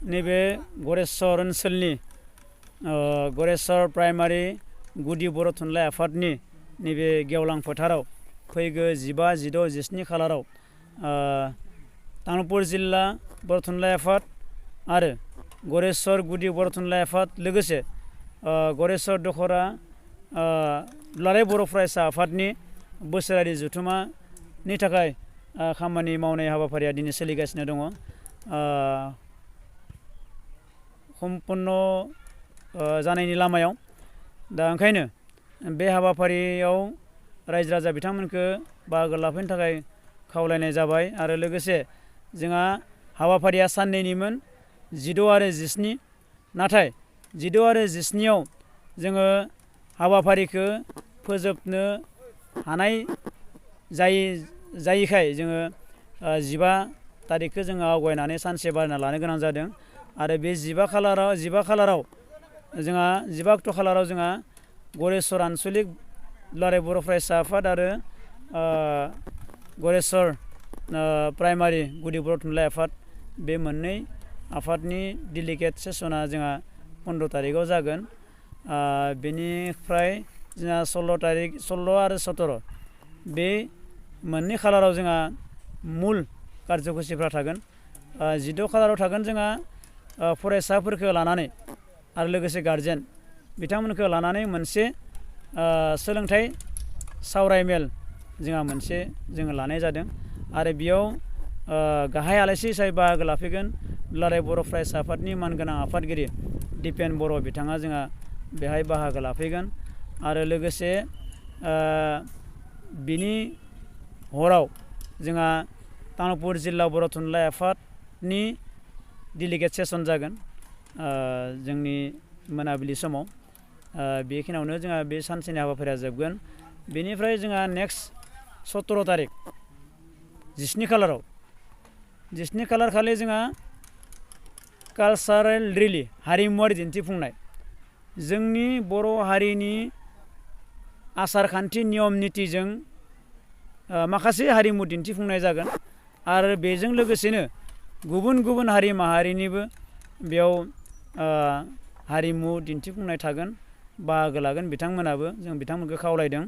नैबे गरेस्वर ओनसोलनि गरेस्वर प्राइमारि गुदि बर' थुनलाइ आफादनि नैबे गेवलां फोथाराव फैगौ 15, 16, 17 खालाराव तामुलपुर जिल्ला बर' थुनलाइ आफाद आरो गरेस्वर गुदि बर' थुनलाइ आफाद लोगोसे गरेस्वर दख'रा दुलाराय बर' फरायसा आफादनि बोसोरारि जथुम्मानि थाखाय खामानि मावनाय हाबाफारिया दिनै सोलिगासिनो दङ। सम्पन्न जानायनि लामायाव दा ओंखायनो बे हाबाफारियाव रायजो राजा बिथांमोनखौ बाहागो लाफैनो थाखाय खावलायनाय जाबाय आरो लोगोसे जोंहा हाबाफारिया साननैनिमोन 16 आरो 17 नाथाय 16 आरो 17आव जोङो हाबाफारिखौ फोजोबनो हानाय जायैखाय जोङो 15 तारिखखौ जोङो आवगायनानै सानसे बारायना लानो गोनां जादों आरो बे 15 खालाराव जोंहा 15 अक्ट' खालाराव जोंहा गरेस्वर आनसलिक दुलाराय बर' फरायसा आफाद आरो गरेस्वर प्राइमारि गुदि बर' थुनलाइ आफाद बे मोननै आफादनि डेलिगेट सेसना जोंहा 15 तारिखआव जागोन। बेनिफ्राय जोंहा 16 आरो 17 बे मोननै खालाराव जोंहा मुल कार्यसुचिफ्रा थागोन। 16 खालाराव थागोन जोंहा फरायसाफोरखौ लानानै आरो लोगोसे गारजेन बिथांमोनखौ लानानै मोनसे सोलोंथाइ सावरायमेल जोंहा मोनसे जोङो लानाय जादों आरो बेयाव गाहाय आलासि हिसाबै बाहागो लाफैगोन दुलाराय बर' फरायसा आफादनि मानगोनां आफादगिरि दिपेन बर' बिथाङा जोंहा बेहाय बाहागो लाफैगोन आरो लोगोसे बिनि हराव जोंहा तामुलपुर जिल्ला बर' थुनलाइ आफादनि डेलिगेट सेसन जागोन जोंनि मोनाबिलि समाव। बेखिनियावनो जोंहा बे सानसेनि हाबाफारिया जोबगोन। बेनिफ्राय जोंहा नेक्स्ट 17 तारिख 17 खालाराव 17 खालार खालि जोंहा कालचारेल रिलि हारिमुवारि दिन्थिफुंनाय जोंनि बर' हारिनि आसार खान्थि नियम नितिजों माखासे हारिमु दिन्थिफुंनाय जागोन आरो बेजों लोगोसेनो गुबुन गुबुन हारि माहारिनिबो बेयाव हारिमु दिन्थिफुंनाय थागोन बाहागो लागोन बिथांमोनाबो जों बिथांमोनखौ खावलायदों।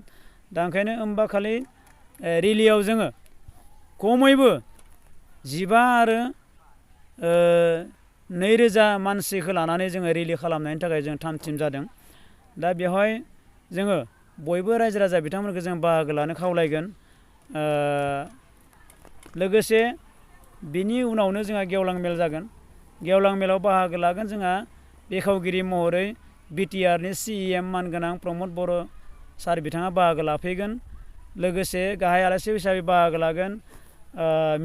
दा ओंखायनो होमबा खालि रिलियाव जोङो खमैबो 15 आरो 2000 मानसिखौ लानानै जोङो रिलि खालामनायनि थाखाय जों थाम थिम जादों। दा बेवहाय जोङो बयबो रायजो राजा बिथांमोनखौ जों बाहागो लानो खावलायगोन। लोगोसे बिनि उनावनो जोंहा गेवलां मेल जागोन। गेवलां मेलाव बाहागो लागोन जोंहा बेखेवगिरि महरै बिटिआरनि CEM मानगोनां प्रमद बर' सार बिथाङा बाहागो लाफैगोन। लोगोसे गाहाय आलासि हिसाबै बाहागो लागोन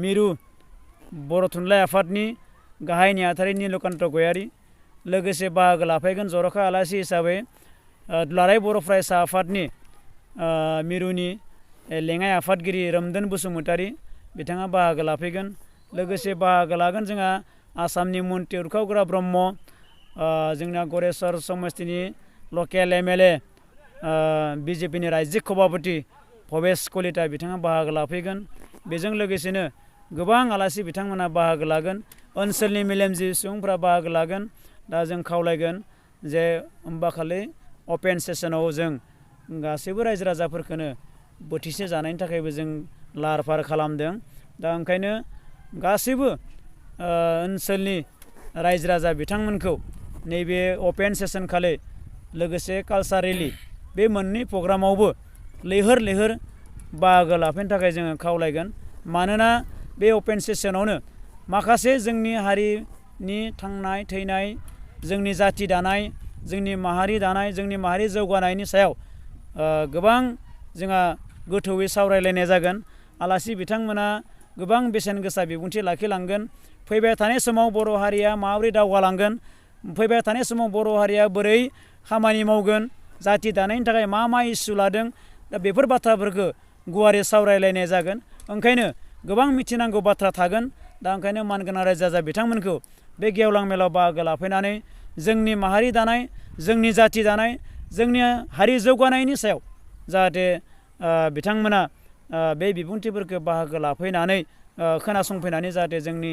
मिरु बर' थुनलाइ आफादनि गाहाय नेहाथारि नीलकान्त गयारी। लोगोसे बाहागो लाफैगोन जर'खा आलासि हिसाबै दुलाराय बर' फरायसा आफादनि मिरुनि लेङाइ आफादगिरि रोमदोन बसुमतारी बिथाङा बाहागो लाफैगोन। लोगोसे बाहागो लागोन जोंहा आसामनि मन्त्रि उरखावग्रा ब्रह्म जोंना गरेस्वर समस्तिनि लकेल MLA BJPनि रायजिक सभापति भबेस कलिता बिथाङा बाहागो लाफैगोन। बेजों लोगोसेनो गोबां आलासि बिथांमोना बाहागो लागोन ओनसोलनि मेलेमजिबि सुबुंफ्रा बाहागो लागोन। दा जों खावलायगोन जे होमबाखालि अपेन सेसनाव जों गासैबो रायजो राजाफोरखौनो बोथिसे जानायनि थाखायबो जों लाहार फाहार खालामदों। दा ओंखायनो गासैबो ओनसोलनि रायजो राजा बिथांमोनखौ नैबे अपेन सेसन खालि लोगोसे कालचार रेलि बे मोननै प्रग्रामावबो लैहोर लैहोर बाहागो लाफैनो थाखाय जोङो खावलायगोन। मानोना बे अपेन सेसनावनो माखासे जोंनि हारिनि थांनाय थैनाय जोंनि जाथि दानाय जोंनि माहारि दानाय जोंनि माहारि जौगानायनि सायाव गोबां जोंहा गोथौयै सावरायलायनाय जागोन। आलासि बिथांमोना गोबां बेसेन गोसा बिबुंथि लाखिलांगोन। फैबाय थानाय समाव बर' हारिया माबोरै दावगालांगोन फैबाय थानाय समाव बर' हारिया बोरै खामानि मावगोन जाथि दानायनि थाखाय मा मा इस्यु लादों दा बेफोर बाथ्राफोरखौ गुवारै सावरायलायनाय जागोन। ओंखायनो गोबां मिथिनांगौ बाथ्रा थागोन। दा ओंखायनो मानगोनां रायजो राजा बिथांमोनखौ बे गेवलां मेलाव बाहागो लाफैनानै जोंनि माहारि दानाय जोंनि जाथि दानाय जोंनि हारि जौगानायनि सायाव जाहाथे बिथांमोना बे बिबुंथिफोरखौ बाहागो लाफैनानै खोनासंफैनानै जाहाथे जोंनि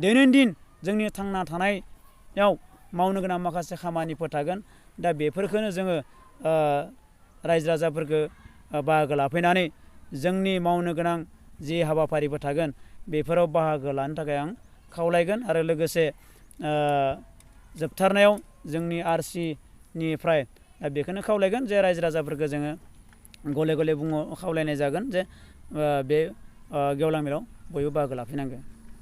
दैनन्दिन जोंनि थांना थानायाव मावनो गोनां माखासे खामानिफोर थागोन। दा बेफोरखौनो जोङो रायजो राजाफोरखौ बाहागो लाफैनानै जोंनि मावनो गोनां जि हाबाफारिफोर थागोन बेफोराव बाहागो लानो थाखाय आं खावलायगोन। आरो लोगोसे जोबथारनायाव जोंनि निफ्राय बेखौनो खावलायगोन जे रायजो राजाफोरखौ जोङो गले गले खावलायनाय जागोन जे बे गेवलां मेलाव बयबो बाहागो लाफैनांगोन।